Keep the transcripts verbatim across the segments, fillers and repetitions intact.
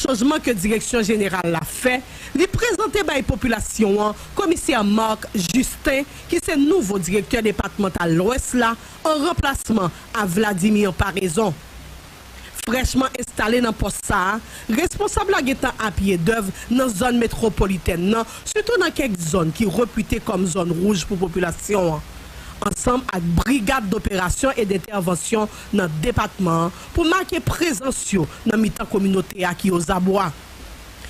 chanjman ke Direksyon Jeneral la fè, li prezante bay popilasyon an Komisè Marc Justin, ki se nouvo Direktè Depatmantal Lwès la, an ranplasman a Vladimir Paraison. Frèchman enstale nan pòs sa a, responsab la gentan apye dèv nan zòn metwopolitèn nan, sitou nan kèk zòn ki repite kòm zòn wouj pou popilasyon an, ansanm ak brigad doperasyon e dentèvansyon nan depatman an pou make prezans yo nan mitan kominote a ki ozabwa.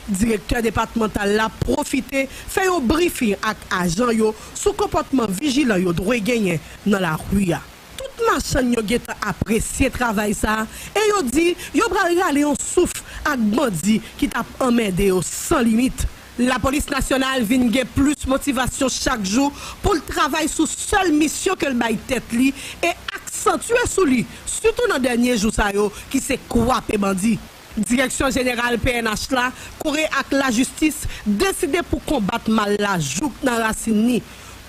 Direktè depatmantal la pwofite fè yon brifing ak ajan yo sou konpòtman vijilan yo dwe genyen nan lari a. Tout machann yo gentan apresye travay sa a e yo di yo pral rale yon souf ak bandi ki t ap anmède yo san limit. Lapolis Nasyonal vin gen plis motivasyon chak jou pou l travay sou sèl misyon ke l bay tèt li e aksantye sou li, sitou nan dènye jou sa yo, ki se kwape bandi. Direksyon Jeneral P N H la, kore ak lajistis, deside pou konbat mal la jouk nan rasin li.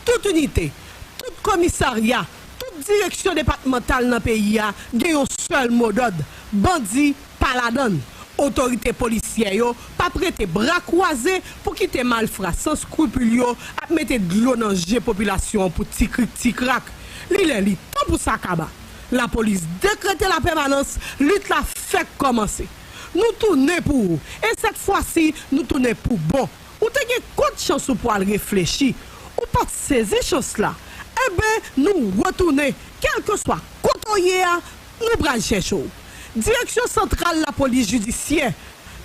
Tout inite, tout komisarya, tout direksyon depatmantal nan peyi a gen yon sèl modòd: bandi pa ladann. Otorite polisyè yo p ap rete bra kwaze pou kite malfra san skripil yo ap mete dlo nan je popilasyon an pou ti krik ti krak. Li lè li tan pou sa kaba. Lapolis dekrete lapèmanans, lit la fèk kòmanse. Nou tounen pou ou, e sèt fwa si, nou tounen pou bon. Ou te gen kot chans ou pwal reflechi. Ou pa t sezi chans la. Enben, nou retounen, kèlkeswa kote w ye a, nou pral chèche w. Direksyon Santral Lapolis Jidisyè,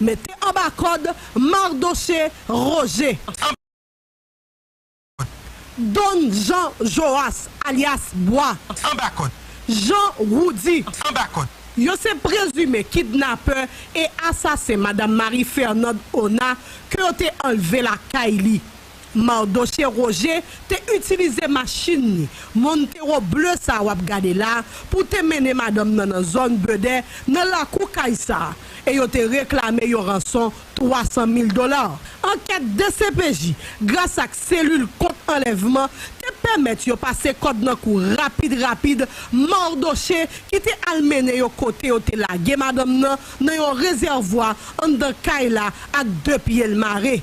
mete anba kòd Mardoche Roger. Don Jean Joas, alyas Bwa. Anba kòd. Jean Roudy. Anba kòd. Yo se prezime kidnapè e asasen madanm Marie Fernande Ona ke yo te anlve lakay li. Mardoche Roger te itilize machin li, Montero ble sa w ap gade la, pou te mennen madanm nan nan zòn Bedè, nan lakou kay sa a, e yo te reklame yon ranson twa san mil dola. Ankèt D C P J, gras ak selil kont anlèvman, te pèmèt yo pase kòd nan kou rapid rapid Mardoche, ki te al mennen yo kote yo te lage madanm nan, nan yon rezèvwa anndan kay la ak de pye l mare.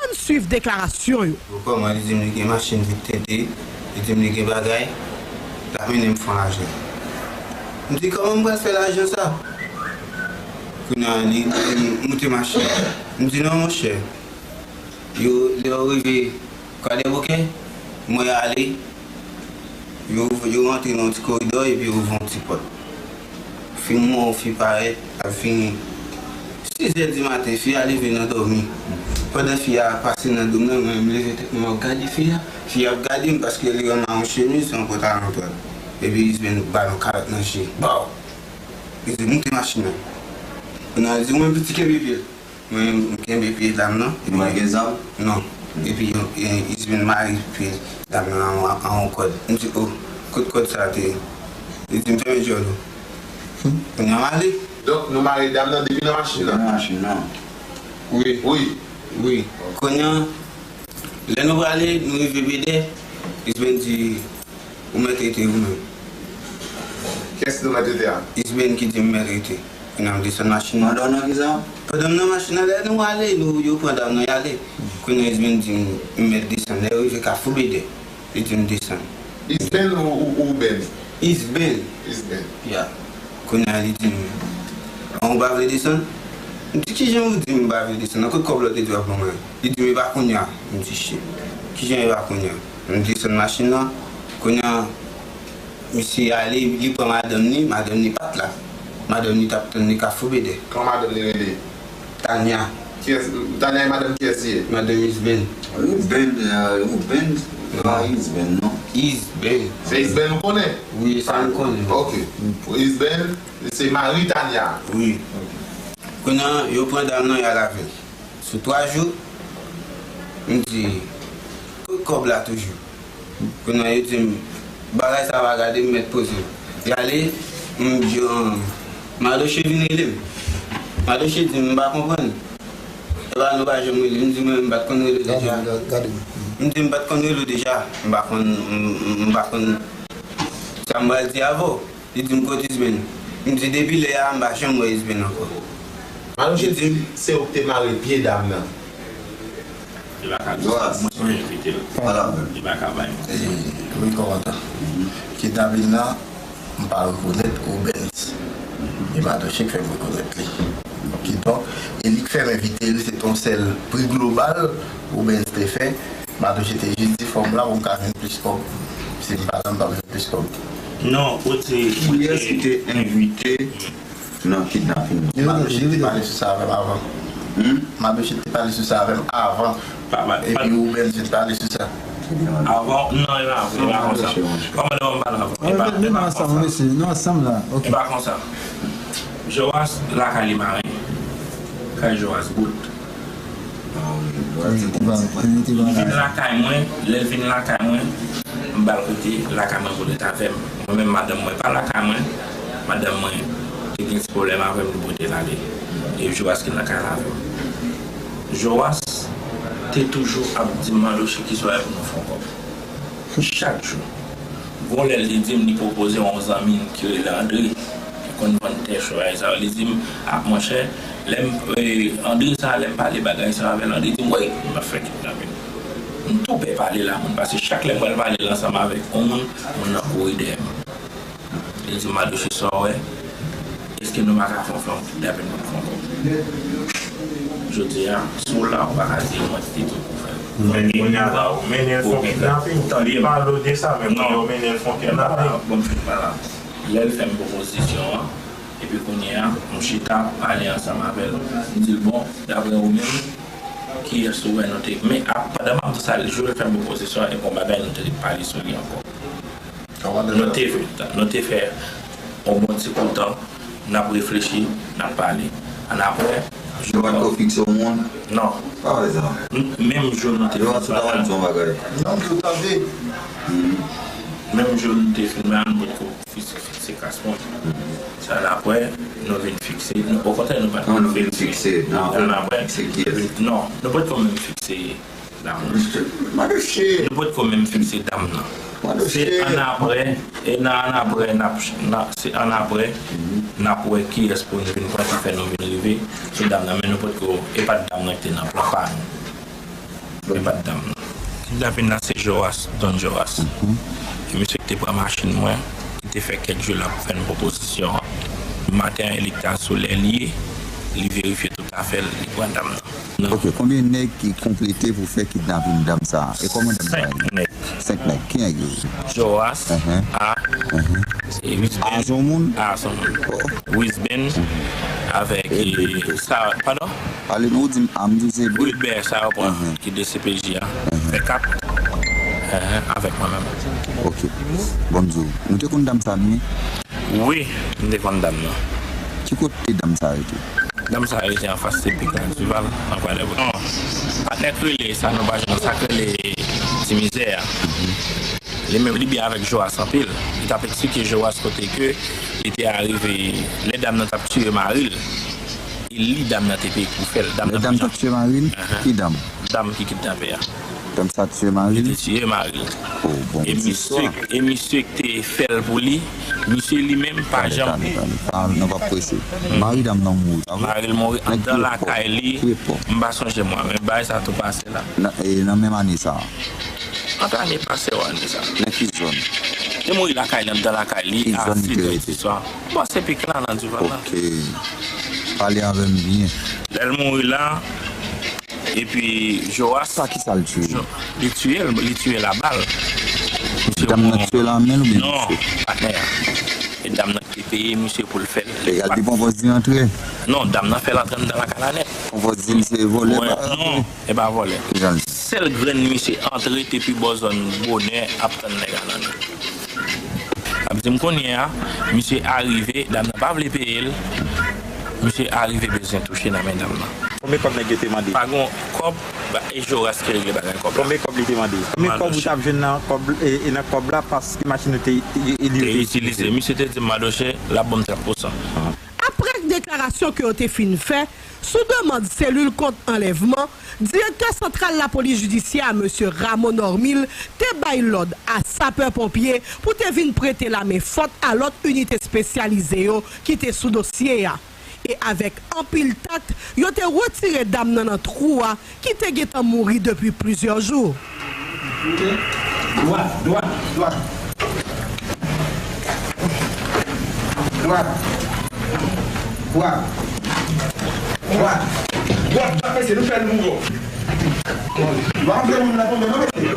Ann swiv deklarasyon yo. Kòman li di m li gen machin vit tente, li di m li gen bagay, l ap mennen m fè yon lajan. M di, kòman m pral fè lajan sa? Kounye a, li di m moute machin. M di, non, monchè. Yo, lè yo rive Kwadèboukè, mwen ale, yo, yo rantre nan yon ti koridò epi yo ouvri yon ti pòt. Fi m wè yon fi parèt, l ap vini. Sizè di maten, fi a leve nan dòmi. Pandan fi a pase nan do m nan, mwen menm leve tèt mwen, m ap gade fi a. Fi a ap gade m paske li wè m ak yon chemiz, yon pantalon dwèt. Epi Isben ba l yon kalòt nan je. Baw! Li di, moute machin nan. Kounye a, li di, mwen piti kenbe pye l. Mwen, m kenbe pye dam nan. Ou pa gen zam? Non. Epi, e, Isben mare pye dam nan an, an yon kòd. M di, o, kot kòd sa a te ye? Li di m fèmen djòl ou. Kounye a m ale. Donk, nou mare dam nan depi nan machin nan? Depi nan machin nan. Wi. Wi. Wi. Kounye a, lè nou prale, nou rive Bedè, Isben di, ou mèt rete ou menm. Kiyès nou mèt rete a? Isben ki di m mèt rete. Kounye a m desann machin nan. Pandan w nan kisa? Pandan m nan machin nan, lè nou ale, nou, yo pran dam nan, y ale. Kounye a Isben di m, m mèt desann. Lè yo rive Kafou Bedè, li di m desann. Isben ou, ou, ou Ben? Isben. Isben. Ya. Kounye a li di m, an ou pa vle desann? M di, kijan ou di m pa vle desann? Nan kot kòb la w te di w ap ban mwen? Li di m, e pa kounye a. M di, shit. Kijan e pa kounye a? M desann machin nan. Kounye a, misye ale, li pran madanm li, madanm li pa t la. Madanm li t ap tann li Kafou Bedè. Kòman madanm li rele? Tania. Kiyès, Tania e madanm kiyès li ye? Madanm Isben. Ruben, euh, Ruben, se pa Isben, non? Isben. Se Isben ou konnen? Wi, sa m konnen. Ok. Isben, se mari Tania. Wi. Ok. Kounye a, yo pran dam nan, y al avè l. Sou twa jou, m di, kot kòb la toujou? Kounye a, yo di m, bagay sa pa gade m, mèt poze m. Y ale, m di, an, Madoche vin rele m. Madoche di m, m pa konprann. Epa nou pa janm rele. M di, mwen, m pa t konn rele deja. Gade, gade, gade. M di, m pa t konn rele w deja. M pa konn, m, m, m pa konn sa m pral di avè w. Li di m, kot Isben? M di, depi lè a, m pa janm wè Isben ankò. Madoche di se ou ki te mare pye dam nan. Li pa ka di sa, mwen ki te envite l. Li pa ka bay manti. Wi, kòmandan. Kidnapin nan, m pa rekonèt Obens. E Madoche k fè m rekonèt li. Kidonk, e li k fè m envite l, se t on sèl pri global Obens te fè. Madoche te jis di fò m la pou m ka jwenn plis kòb. Si m pa la, m p ap jwenn plis kòb. Non, ou te. Kiyès ki te envite nan kidnapin nan? Madoche te pale sou sa avè m avan. Madoche te pale sou sa avè m avan. Epi Obens te pale sou sa. Avan, non, e pa vre, e pa konsa. Kòmandan, ban m pale avan. E pa, e pa konsa. E pa konsa. Joas lakay li mare. Kay Joas bout. Li vin lakay mwen, lè l vin lakay mwen, m ba l kote lakay mwen pou l ret avè m. Mwen menm, madanm mwen pa lakay mwen, madanm mwen te gen ti pwoblèm avè m, li pote l ale. E Joas ki nan kay la avè m. Joas te toujou ap di m, Madoche, ki swa pou nou fè yon kòb. Chak jou. Gon lè l te di m li pwopoze yon zanmi l ki rele Andre, ki konn vann tè chwal sa yo. Li di m, a, monchè, lè m, e, Andre sa, lè m pale bagay sa avè l, Andre di m, wi, m ap fè kidnapin. M tou pè pale la, moun, paske chak lè m wè l pale l ansanm avèk yon moun, moun nan kouri dèyè m. Li di m, Madoche, sa w wè, èske nou pa ka fè yon, fè yon kidnapin pou nou fè yon kòb? Jodi a, si w la, ou pa ka di mwen ki te di w pou w fè l. Men kounye a la, ou mennen l fè yon kidnapin. Tande m. Pale w de sa, men kounye a ou mennen l fè yon kidnapin. Bon, m fin pale la. Lè l fè m pwopozisyon an, epi kounye a, m chita pale ansanm avè l. M di l, bon, daprè ou menm, kiyès ou wè nou te. Men, a, pandan m ap di sa, jou l fè m pwopozisyon an, e gon bagay nou te pale sou li ankò. Nou te, nou te fè yon bon ti kou tan, n ap reflechi, n ap pale. Annapre, yo pa t ko fikse yon moun? Non. Pa vre sa. Menm jou nou te fin pale. Yo pa t di yon bagay? Non, yo tande. Menm jou nou te fin pale, nou pa t ko fikse, fikse kas moun. Sa annapre, nou vin fikse, okontrè, nou pa t ko fikse. Annapre, non, nou pa t ko menm fikse. Dam nan. Nou potko menm fikse dam nan. Se annapre, e nan annapre, n ap, se annapre, n ap wè kiyès pou n vin pran ki fè nou vin rive sou dam nan, men nou potko, e pa t dam nan ki te nan plan pa nou. E pa t dam nan. Kidnapin nan se Joas, Don Joas. E misye ki te pran machin mwen, ki te fè kèk jou l ap fè n pwopozisyon an. Maten an, e li ki t al sou lè li ye, li verifye tout afè l, li pran dam nan. Ok, konbyen nèg ki konplete pou fè kidnapin dam sa a? E kòman dam sa a ye? Senk nèg. Senk nèg. Ki nèg yo ye? Joas, A, e Wisben. A se yon moun? A se yon moun. Wisben, avèk, e, sa, padon? Pale non, ou di m A, m di w se Wilbert, sa yo pran, ki D C P J a. Fè kat, avèk mwen menm. Ok. Bon, m di w, nou te konn dam sa byen? Wi, m te konn dam nan. Ki kote dam sa rete? Dam sa rete anfas Sepik la, Duval, nan Kwadèboukè. Non, patnè k rele sa, nou pa jwenn sa k rele Ti Mizè a. Li menm, li byen avèk Joas anpil. Li t ap eksplike Joas kote ke li te arive, lè dam nan t ap tiye mari l. E li dam nan te peye pou fè l. Lè dam t ap tiye mari l? Ki dam? Dam ki kidnape a. Dam sa tiye mari l? Li te tiye mari l. Oh, bon, e misye, e misye ki te fè l pou li, misye li menm pa janm. Tande, tande, tande. Pa, nou p ap prese. Mari dam nan mouri, pa vre? Mari l mouri anndan lakay li. M pa sonje mwa, men bagay sa tou pase la. Nan, e nan menm ane sa a? Ant ane pase yo, ane sa. Nan ki zòn? Li mouri lakay li, anndan lakay li, a sis è diswa. Bon, se pik la, nan Duval la. Ok. Pale avè m byen. Lè l mouri la, epi Joas. Pa kisa l tiye? Li tiye l, li tiye l a bal. Dam nan tiye l a men l oubyen misye? Non, patnè a. E dam nan ki te peye misye pou l fè l. Egal, li pran pòz li antre? Non, dam nan fè l antre anndan lakay la nèt. Pran pòz li se vòlè pa antre? Non, e pa vòlè. Sèl grenn misye antre te pi bò zòn bonè ap tann nèg a nan men. Ap di m kounye a, misye arive, dam nan pa vle peye l. Misye arive bezwen touche nan men dam nan. Konbyen kòb nèg yo te mande? Pa gon kòb, e Joas ki regle bagay kòb la. Konbyen kòb li te mande? Konbyen kòb ou t ap jwenn nan kòb, e, e nan kòb la paske machin ou te, te, e li te itilize? Misye te di m, Madoche, l ap ban m trant pou san. Apre deklarasyon ke yo te fin fè, sou demann selil kont anlèvman, direktè santral lapolis jidisyè a, mesye Rameau Normil, te bay lòd a sapè ponpye pou te vin prete lamen fòt a lòt inite espesyalize yo ki te sou dosye a. E avèk anpil tak, yo te retire dam nan nan twou a ki te gentan mouri depi plizyè jou. Dwat, dwat, dwat. Dwat. Dwat. Dwat. Dwat, dwat, mesye, nou fè l mouri. Yo ap fè moun nan tonbe, non, mesye.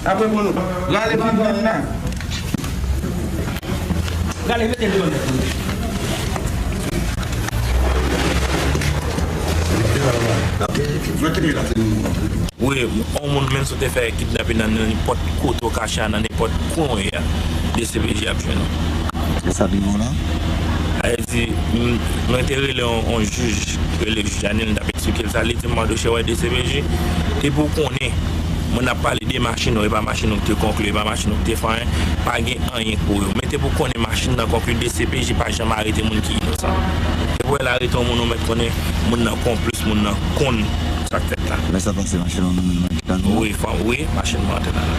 Apre pou nou. Rale pil moun nan. Rale, mete l deyò nèt. Wi, yon moun menm si w te fè kidnape nan nenpòt kote w kache a, nan nenpòt kwen w ye a, D C P J ap jwenn ou. Se sa ki bon la? Sa vle di, m, mwen te rele yon, yon jij, rele jij Anil, m t ap eksplike l sa, li di m, Madoche, wè D C P J, depi w konnen, moun ap pale de machin ou, e pa machin ou ki te konkli, e pa machin ou ki te fè anyen, pa gen anyen pou yo. Men depi w konnen machin nan konkli, D C P J pa janm arete moun ki inosan. Depi w wè l arete yon moun, ou mèt konnen moun nan konplis, moun nan konn sa k fèt la. Lè sa pase, machin ou nan men mwen ki ta nou? Wi, fanm, wi, machin mwen antre nan men.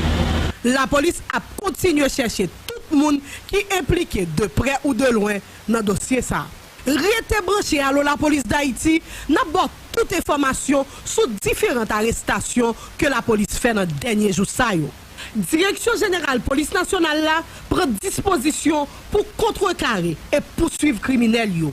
Lapolis ap kontinye chèche tout moun ki enplike de prè ou de lwen nan dosye sa a. Rete branche Allo Lapolis Dayiti, n ap ba w tout enfòmasyon sou diferan arestasyon ke lapolis fè nan dènye jou sa yo. Direksyon Jeneral Polis Nasyonal la pran dispozisyon pou kontrekare e pouswiv kriminèl yo.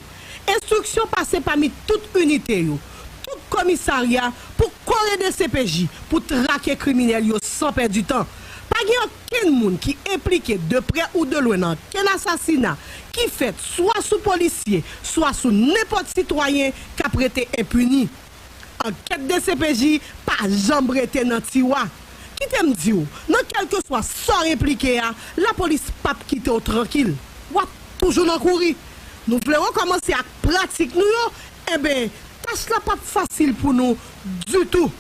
Enstriksyon pase pami tout inite yo, tout komisarya pou kore D C P J pou trake kriminèl yo san pèdi tan. Pa gen okenn moun ki enplike de prè ou de lwen nan okenn asasina ki fèt swa sou polisye, swa sou nenpòt sitwayen k ap rete enpini. Ankèt D C P J pa janm rete nan tiwa. Kite m di w, nan kèlkeswa sa w enplike a, lapolis p ap kite w trankil. W ap toujou nan kouri. Nou vle rekòmanse ak pratik nou yo, enben, tach la p ap fasil pou nou ditou.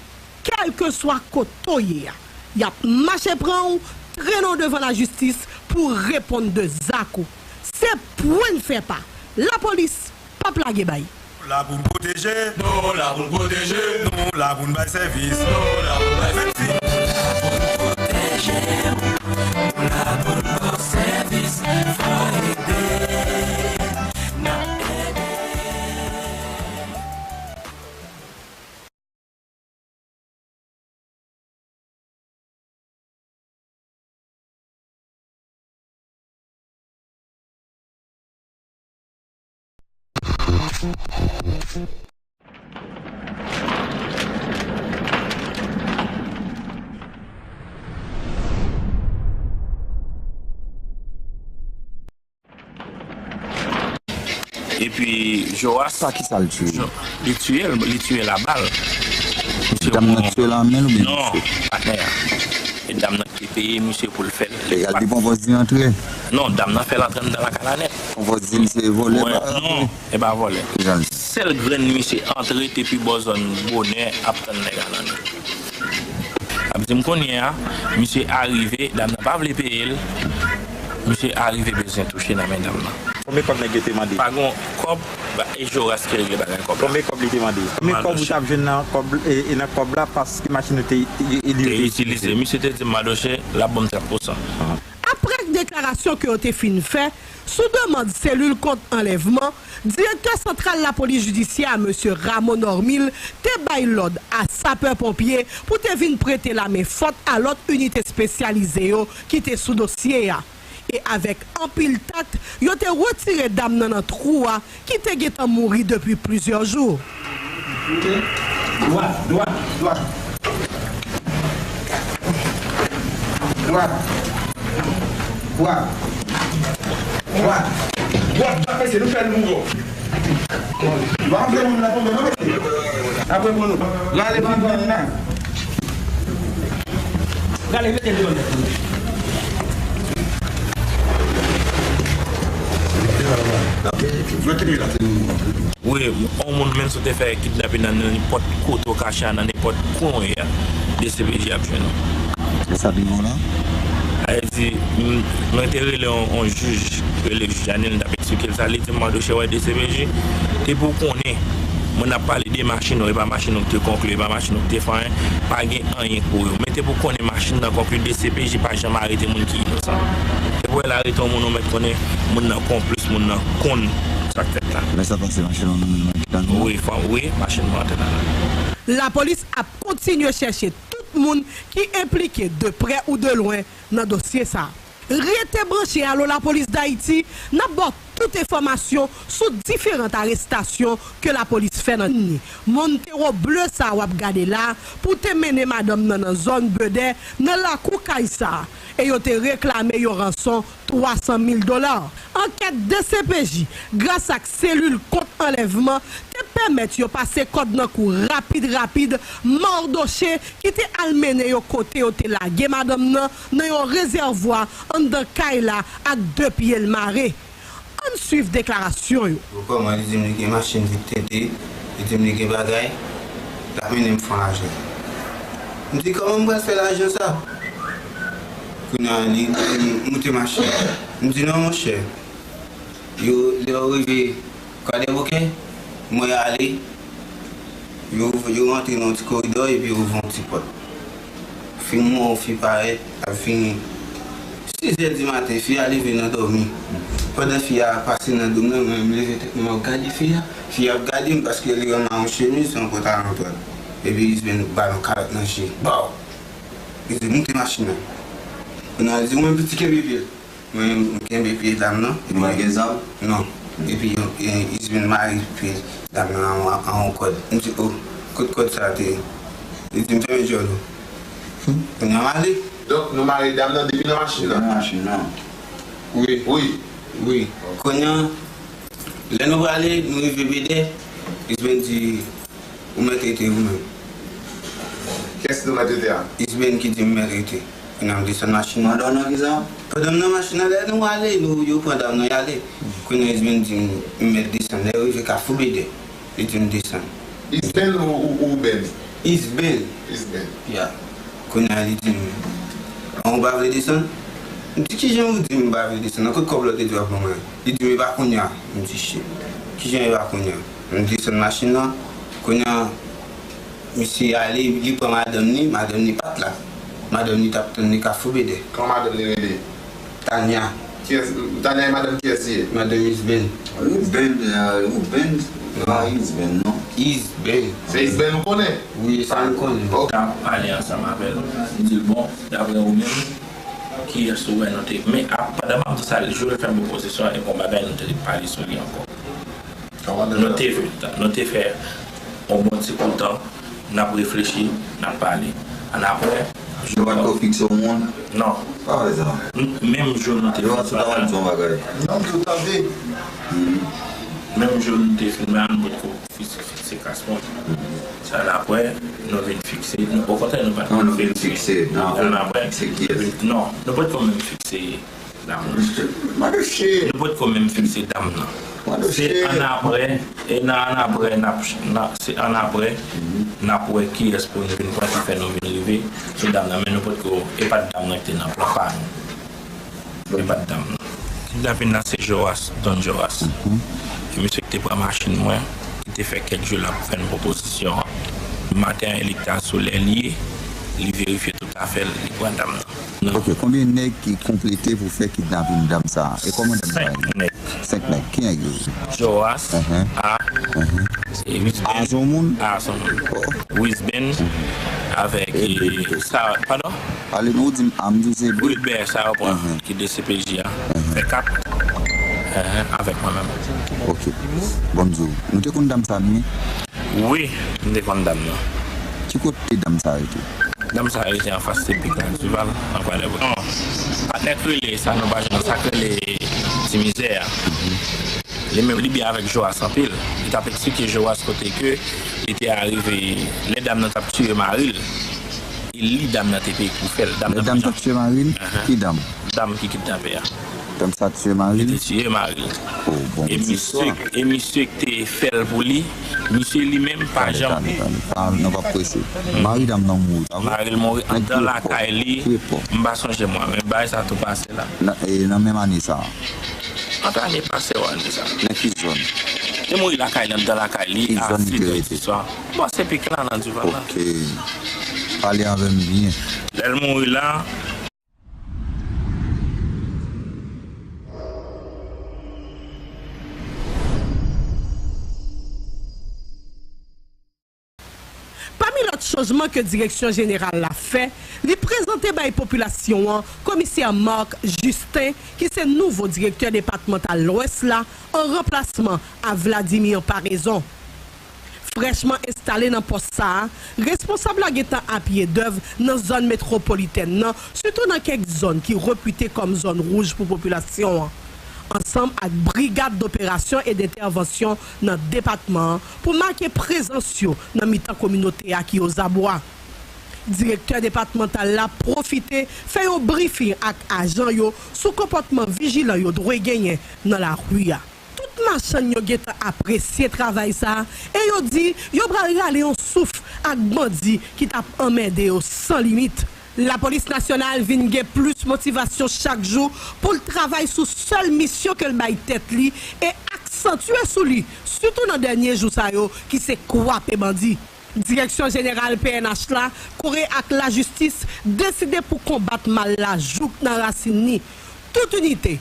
Kèlkeswa kote w ye a, y ap mache pran w, trennen w devan lajistis pou w reponn de zak ou. Se pwen n fè pa. Lapolis p ap lage bay. Nou la pou n pwoteje. Nou la pou n pwoteje. Nou la pou n bay sèvis. Nou la pou n bay sèvis. Nou la pou n pwoteje. Nou la pou n ba w sèvis. Fò ede. N ap ede. Epi Joas. Pa kisa l tiye? Jo-, li tiye l, li tiye l a bal. Dam nan tiye l a men l oubyen misye? Non, patnè a. E dam nan ki te peye misye pou l fè l. Egal, li pran pòz li antre? Non, dam nan fè l antre anndan lakay la nèt. Pran pòz li se vòlè? Non, e pa vòlè. Sèl grenn misye antre te pi bò zòn bonè ap tann nèg a nan men. Ap di m kounye a, misye arive, dam nan pa vle peye l. Misye arive bezwen touche nan men dam nan. Konbyen kòb nèg yo te mande? Pa gon kòb, e Joras ki regle bagay kòb la. Konbyen kòb li te mande? Konbyen kòb ou t ap jwenn nan kòb, e, e nan kòb la paske machin ou te, e, e li te itilize? Misye te di m, Madoche, l ap ban m trant pousan. Aprè deklarasyon ke yo te fin fè, sou demann selil kont anlèvman, direktè santral lapolis jidisyè a, mesye Rameau Normil, te bay lòd a sapè ponpye pou te vin prete lamen fòt a lòt inite espesyalize yo ki te sou dosye a. E avèk anpil tak, yo te retire dam nan nan twou a ki te gentan mouri depi plizyè jou. Dwat, dwat, dwat. Dwat. Dwat. Dwat. Dwat, dwat, mesye, nou fè l mouri. Yo ap fè moun nan tonbe, non, mesye. Apre pou nou. Rale pil moun nan. Rale, mete l deyò nèt. Yo kite la, se nou. Wi, yon moun menm si w te fè kidnape nan nenpòt kote w kache a, nan nenpòt kwen w ye a, D C P J ap jwenn ou. Se sa ki bon la? Sa vle di, m, mwen te rele yon, yon jij, rele jij Anil, m t ap eksplike l sa, li di m, Madoche, wè D C P J, depi w konnen, moun ap pale de machin ou, e pa machin ou ki te konkli, e pa machin ou ki te fè anyen, pa gen anyen pou yo. Men depi w konnen machin nan konkli, D C P J pa janm arete moun ki inosan. Depi w wè l arete yon moun, ou mèt konnen moun nan konplis, moun nan konn sa k fèt la. Lè sa pase, machin nan nan nan nan. Wi, fò, wi, machin mwen antre nan. Lapolis ap kontinye chèche tout moun ki enplike de prè ou de lwen nan dosye sa a. Rete branche Alo Lapolis Dayiti, n ap ba w tout enfòmasyon sou diferan arestasyon ke lapolis fè nan ni. Montero ble sa w ap gade la pou te mennen madanm nan nan zòn Bedè, nan lakou kay sa a, e yo te reklame yon ranson twa san mil dola. Ankèt D C P J, gras ak selil kont anlèvman, te pèmèt yo pase kòd nan kou rapid rapid Mardoché ki te al mennen yo kote yo te lage madanm nan, nan yon rezèvwa anndan kay la ak de pye l mare. Ann swiv deklarasyon yo. Bon, kòman li di m li gen machin vit tete, li di m li gen bagay, l ap mennen m fè yon lajan. M di, kòman m pral fè lajan sa? Kounye a, li di m moute machin. M di, non, monchè. Yo, lè yo rive Kwadèboukè, mwen ale, yo, yo rantre nan yon ti koridò epi yo ouvri yon ti pòt. Fi m wè yon fi parèt, ap vini. Sizè di maten, fi a leve nan dòmi. Pandan fi a pase nan do m nan, mwen menm leve tèt mwen, m ap gade fi a. Fi a ap gade m paske li rann yon chemiz, yon pantalon tòl. Epi Isben ba l yon kalòt nan je. Baw! Li di, moute machin nan. Kounye a, li di, ou menm piti kenbe pye l. Mwen, m kenbe pye dam nan. Ou pa gen zam? Non. Epi, e, Isben mare pye dam nan an, an yon kòd. M di, o, kot kòd sa a te ye? Li di m fèmen djòl ou. Kounye a m ale. Donk, nou mare dam nan depi nan machin nan? Depi nan machin nan. Wi. Wi. Wi. Kounye a, lè nou prale, nou rive Bedè, Isben di, ou mèt rete ou menm. Kiyès nou mèt rete a? Isben ki di m mèt rete. Kounye a m desann machin nan. Pandan w nan kisa? Pandan m nan machin nan, lè nou ale, nou, yo pran dam nan, y ale. Kounye a Isben di m, m mèt desann. Lè yo rive Kafou Bedè, li di m desann. Isben ou, ou, ou Ben? Isben. Isben. Ya. Kounye a li di m, an ou pa vle desann? M di, kijan ou di m pa vle desann? Nan kot kòb la w te di w ap ban mwen? Li di m, e pa kounye a. M di, shit. Kijan e pa kounye a? M desann machin nan. Kounye a, misye ale, li pran madanm ni, madanm ni pa t la. Madanm ni t ap tann li Kafou Bedè. Kòman madanm ni rele? Tanya. Kiyès, Tanya e madanm kiyès li ye? Madanm Isben. Isben, e, Isben, pa Isben, non. Isben. Se Isben ou konnen? Wi, sa m konnen. Ok. T ap pale ansanm avè l. M di l, bon, daprè ou menm, kiyès ou wè nou te, men ap, pandan m ap di sa, Joel fè m pwopozisyon, e gon bagay nou te ret pale sou li ankò. Nou te, nou te fè yon bon ti kou tan, n ap reflechi, n ap pale. Annapre, yo pa t ko fikse yon moun? Non. Pa vre sa. M-, menm jou nou te fin pale. Yo pa t di yon bagay. Non, m tou tande. Menm jou nou te fin pale, nou pa t ko fikse, fikse klas moun. Sa annapre, nou vin fikse. Nou, okontrè, nou pa t ko fikse. Non, nou vin fikse. Non, annapre, fikse kiyès? Non, nou pa t ko menm fikse. Dam nan. Nou potko menm fikse dam nan. Se annapre, e nan annapre, n ap, n ap, se annapre, n ap wè kiyès pou nou vin pran ki fè nou vin rive sou dam nan. Men nou potko, e pa t dam nan ki te nan plan pa nou. E pa t dam nan. Kidnapin nan se Joas, Don Joas. E misye ki te pran machin mwen, ki te fè kèk jou l ap fè n pwopozisyon an. Maten an, e li ki t al sou lè l ye, li verifye tout afè l, li pran dam nan. Ok, konbyen nèg ki konplete pou fè kidnapin dam sa a? E kòman dam sa a ye? Senk nèg. Senk nèg. Ki nèg yo? Joas, A, e, Wisben. A se yon moun? A se yon moun. Wisben, avèk, e, sa, padon? Pale nou, ou di m A, m di w se Wilbè, sa yo pran, ki de C P J a. Fè kat. Avèk mwen menm. Ok. Bon, m di w, nou te konn dam sa a byen? Wi, m te konn dam nan. Ki kote dam sa a rete? Dam sa a rete anfas Sepik la, Dival, an Kwadèboukè. Non, patnè k rele sa, nou pa jwenn sa k rele Ti Mizè a. Li menm, li byen avèk Joas anpil. Li t ap eksplike Joas kote ke li te arive, lè dam nan t ap tiye mari l. E li dam nan te peye pou fè l. Lè dam t ap tiye mari l? Ki dam? Dam ki kidnape a. Dam sa tiye mari l? Li te tiye mari l. Oh, bon, e misye, e misye ki te fè l pou li, misye li menm pa janm. Tande, tande, tande. Pa, nou p ap prese. Mari dam nan mouri, pa vre? Mari l mouri anndan lakay li. M pa sonje mwen, men bagay sa tou pase la. Nan, e nan menm ane sa a? Ant ane pase yo ane sa. Nan ki zòn? Li mouri lakay li, anndan lakay li, a sis è di swa. Bò Sepik la, nan Dival la. Ok. Pale avè m byen. Lè l mouri la, Wi, chanjman ke Direksyon Jeneral la fè, li prezante bay popilasyon an Komisè Marc Justin, ki se nouvo direktè depatmantal Lwès la, an ranplasman a Vladimir Paraison. Frèchman enstale nan pòs sa a, responsab la gentan apye dèv nan zòn metwopolitèn nan, sitou nan kèk zòn ki repite kòm zòn wouj pou popilasyon an, ansanm ak brigad doperasyon e dentèvansyon nan depatman an pou make prezans yo nan mitan kominote a ki ozabwa. Direktè depatmantal la pwofite fè yon brifing ak ajan yo sou konpòtman vijilan yo dwe genyen nan lari a. Tout machann yo gentan apresye travay sa a e yo di yo pral rale yon souf ak bandi ki t ap anmède yo san limit. Lapolis Nasyonal vin gen plis motivasyon chak jou pou l travay sou sèl misyon ke l bay tèt li e aksantye sou li, sitou nan dènye jou sa yo, ki se kwape bandi. Direksyon Jeneral P N H la, kore ak lajistis, deside pou konbat mal la jouk nan rasin li. Tout inite,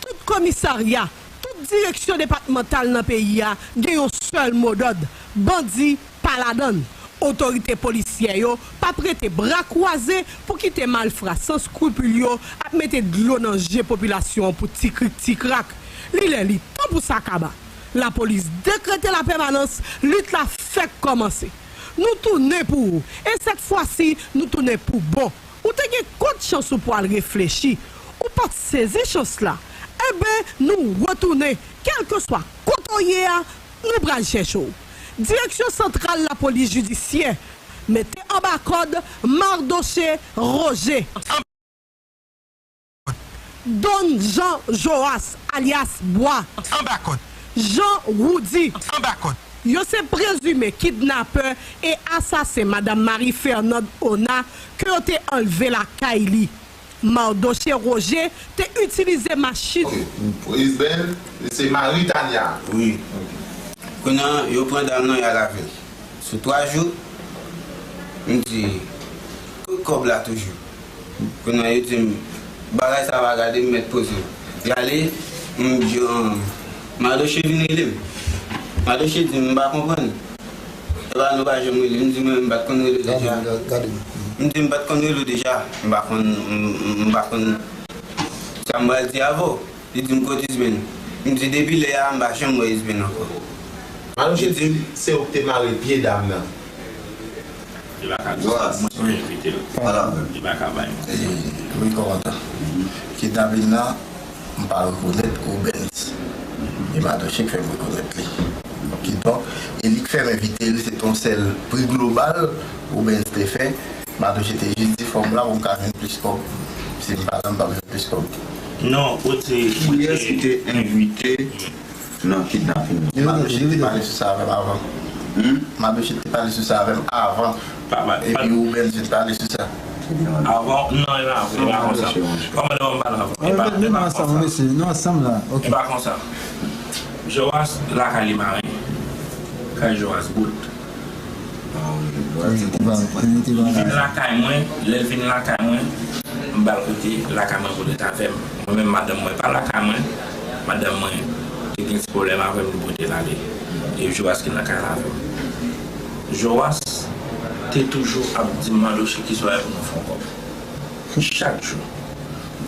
tout komisarya, tout direksyon depatmantal nan peyi a gen yon sèl modòd: bandi pa ladan l. Otorite polisyè yo p ap rete bra kwaze pou kite malfra san skripil yo ap mete dlo nan je popilasyon an pou ti krik ti krak. Li lè li tan pou sa kaba. Lapolis dekrete lapèmanans, lit la fèk kòmanse. Nou tounen pou ou, e sèt fwa si, nou tounen pou bon. Ou te gen kot chans ou pwal reflechi. Ou pa t sezi chans la. Enben, nou retounen, kèlkeswa kote w ye a, nou pral chèche w. Direksyon Santral Lapolis Jidisyè, mete anba kòd Mardoché Roger. Don Jean Joas, alyas Bwa. Anba kòd. Jean Roudy. Anba kòd. Yo se prezime kidnapè e asasen Madanm Marie Fernande Ona ke yo te anlve lakay li. Mardoché Roger te itilize machin. Ok, Isbel, se mari Tania. Wi. Kounye a, yo pran dam nan, y al avè l. Sou twa jou, m di, "Kot kòb la toujou?" Kounye a, yo di m, "Bagay sa pa gade, m mèt poze m." Y ale, m di, "An, Madoche vin rele m." Madoche di m, "M pa konprann. Epa nou pa janm rele." M di, "Mwen menm, m pa t konn rele w deja." Gade, gade. M di, "M pa t konn rele w deja. M pa konn, m, m, m pa konn sa m pral di avè w." Li di m, "Kot Isben?" M di, "Depi lè a, m pa janm wè Isben ankò." Madoche di m, se ou ki te mare pye dam nan. Li pa ka di sa, mwen ki envite l. Li pa ka bay manti. Wi, kòmandan. Kidnapin nan, m pa rekonèt Rubens. E Madoche k fè m rekonèt li. Kidonk, e li k fè m envite l, se t yon sèl pri global Rubens te fè. Madoche te jis di fò m la pou m ka jwenn plis kòb. Si m pa la, m p ap jwenn plis kòb. Non, ou te, ou te. Kiyès ki te envite nan kidnapin nan? Madoche te pale sou sa avè m avan. Hmm? Madoche te pale sou sa avè m avan. Pa, pa, epi pa. Rubens vin pale sou sa. Avan, non, e pa, e pa konsa. Kòmandan, m pale avan. E pa, e pa konsa. Nou ansanm la. Ok. E pa konsa. Joas lakay li mare. Kay Joas bout. Wi, li te ba, li te ba. Li vin lakay mwen, lè l vin lakay mwen, m ba l kote lakay mwen pou l ret avè m. Mwen menm, madanm mwen pa lakay mwen, madanm mwen te gen ti pwoblèm avè m, li pote l ale. E Joas ki lakay la avè m. Joas te toujou ap di m, "Madoche, ki swa pou nou fè yon kòb?" Chak jou.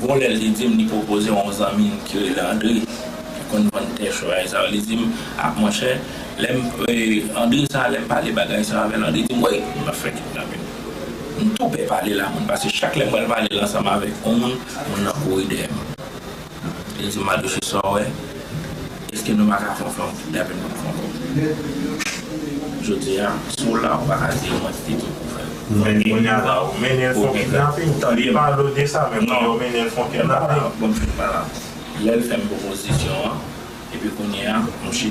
Gon lè li di m li pwopoze yon zanmi l ki rele Andre, ki konn vann tè chway sa yo. Li di m, "A, monchè, lè m, e, Andre sa, lè m pale bagay sa avè l, Andre di m, 'Wi, m ap fè kidnapin.'" M tou pè pale l a moun, paske chak lè m pral pale l ansanm avèk yon moun, moun nan kouri dèyè m. Li di m, "Madoche, sa w wè? Èske nou pa ka fè yon, fè yon kidnapin pou nou fè yon kòb?" Jodi a, si w la, ou pa ka di yo mwen ki te di w pou fè l. Men kounye a la, ou mennen l fè yon kidnapin. Tande m. Pale w de sa, men kounye a ou mennen l fè yon kidnapin. Bon, m fin pale. Lè l fè m pwopozisyon an, epi kounye a, m chita.